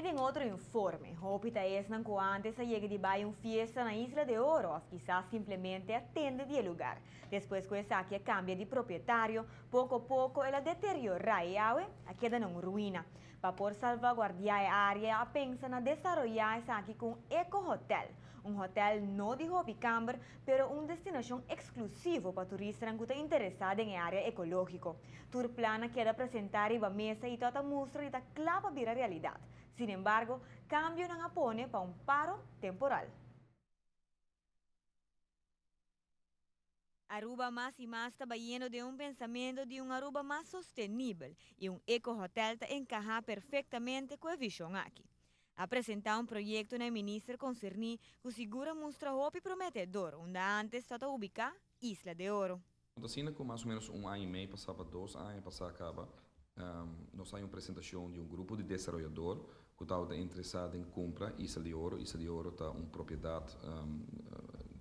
Y den otro informe, hopi ta esnan cu antes a yega di bay un fiesta na Isla de Oro of kisas simplemente a tende di e lugar. Despues cu esaki a cambia di propietario, poco poco el a deteriora y awe a keda na un ruina. Pa por salvaguardia e area a pensa na desaroya esaki cu un eco-hotel. Un hotel no di hopi camber, pero un destinacion exclusivo pa turistanan cu ta interesa den e area ecologico. Tur plan a keda presenta riba mesa y tot a mustra di ta cla pa bira realidad. Sin embargo, cambionan a pone pa un paro temporal. Aruba mas y mas ta bayendo den un pensamento di un Aruba mas sostenibel y un eco-hotel ta encaha perfectamente cu e vision aki. A presenta un proyecto na e minister concerni cu sigur a mustra hopi prometedor unda antes ta ta ubica Isla de Oro. Ta asina ku mas o ménos un aña i mei pasá pa 2 aña pasá kaba, nos a haña un presentashon di un grupo di desaroyador ku tabata interesá den kumpra Isla di Oro. Isla di Oro ta un propiedat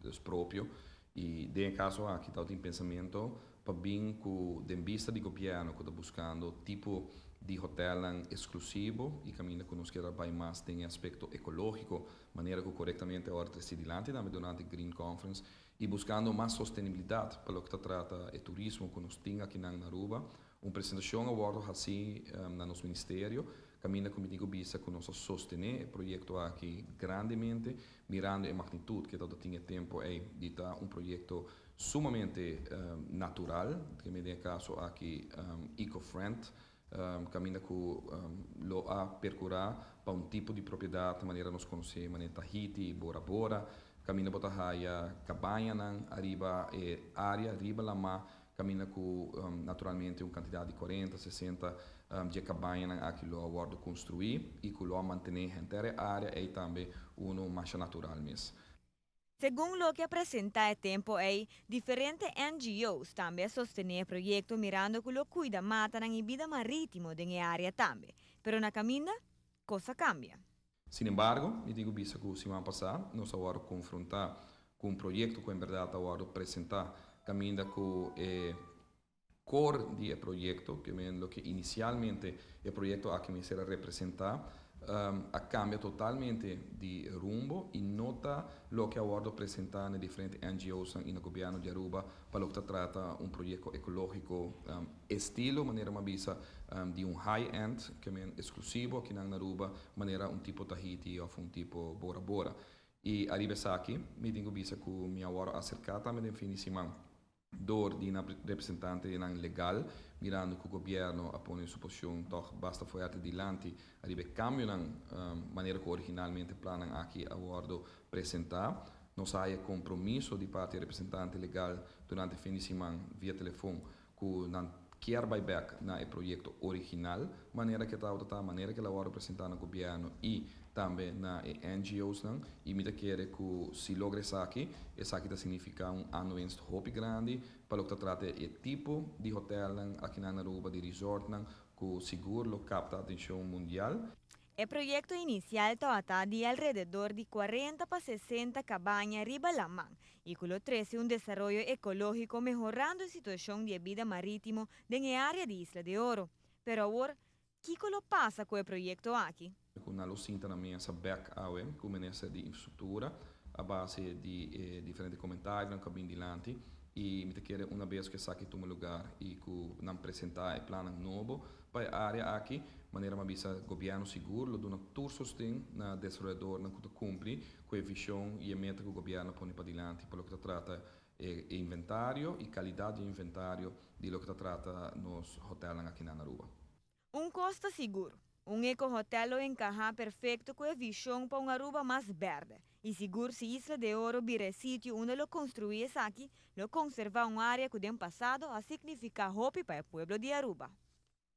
dus propio i den e kaso aki tabatin pensamentu pa bin ku den bista di gobièrnu ku ta buskando tipo di hotelnan eksklusivo i kaminda ku nos kier bai mas den e aspekto ekológiko, manera ku korektamente awor ta dilanti tambe durante Green Conference i buskando mas sostenibilidat pa loke ta trata e turismo ku nos tin aki na Aruba. Un presentashon a wòrdu hasí na nos ministerio, kaminda ku mi tin ku bisa ku nos a sostené e proyekto aki grandemente, mirando e magnitut ku tin e tempu ei di ta un proyekto sumamente natural, ku den e kaso aki eco-friend, kaminda ku lo a perkurá pa un tipo di propiedat manera nos konosé, manera Tahiti, Bora Bora, kaminda bo ta haya kabañanan ariba e área, riba lama, kaminda ku naturalmente un kantidat di 40, 60 di kabañanan aki lo a wòrdu konstruí i ku lo a mantené henter e área i tambe uno mas natural mes. Segun loke a presentá e tempu ei, diferente NGOs tambe a sostené e proyekto mirando ku lo kuida matanan i bida marítimo den e área tambe. Pero na kaminda, kos a kambia. Sin embargo, mi tin ku bisa ku siman pasá, nos a wòrdu konfrontá ku un proyekto ku en berdat a wòrdu presentá, kaminda ku e core di e proyekto, ke men loke inisialmente e proyekto aki mester a representá, a kambia totalmente di rumbo i no ta loke a wòrdu presentá na diferente NGOs i na gobièrnu di Aruba pa loke ta trata un proyekto ekológiko estilo, manera m'a bisa, di un high-end, ke men eksklusivo aki na Aruba, manera un tipo Tahiti òf un tipo Bora Bora. I ariba esaki, mi tin ku bisa ku mi a wòrdu aserká tambe den fin di siman dor di un representantenan legal, mirando ku gobièrnu a pone su posishon toch basta fuerte dilanti ariba e kambionan manera ku originalmente plannan aki a wòrdu presentá. Nos a haña kompromiso di parti representante legal durante fin di siman via telefòn ku nan kier bai bèk na e proyekto original, manera ku tabata, manera ku el a wòrdu presentá na gobièrnu i tambe na e NGOs nan, i mi ta kere ku si logra esaki, esaki ta signifiká un aanwinst hopi grandi pa loke ta trata e tipo di hotelnan aki na Aruba, di resortnan, ku sigur lo kapta atenshon mundial. E proyekto inisial tabata di alrededor di 40 pa 60 kabaña riba laman i ku lo trese un desaroyo ekológiko mehorando e situashon di bida marítimo den e área di Isla de Oro. Pero awor, kiko lo pasa ku e proyekto aki? Ku nan lo sinta na mesa bèk awe ku minister di infrastruktura a base di diferente komentario ku a bin dilanti i mi ta kere un bes ku esaki tuma lugá i ku nan presentá e plan nobo pa e área aki, manera m'a bisa, gobièrnu sigur lo duna tur sosten na desaroyadornan ku ta kumpli ku e vishon i e meta ku gobièrnu a pone padilanti pa loke ta trata e inventario i kalidat di inventario di loke ta trata nos hotelnan aki na Aruba. Un kos ta sigur, un eco-hotel lo enkahá perfekto ku e vishon pa un Aruba mas bèrdè. I sigur si Isla de Oro bira e sitio unda lo konstruí esaki, lo konservá un área ku den pasado a signifiká hopi pa e pueblo di Aruba.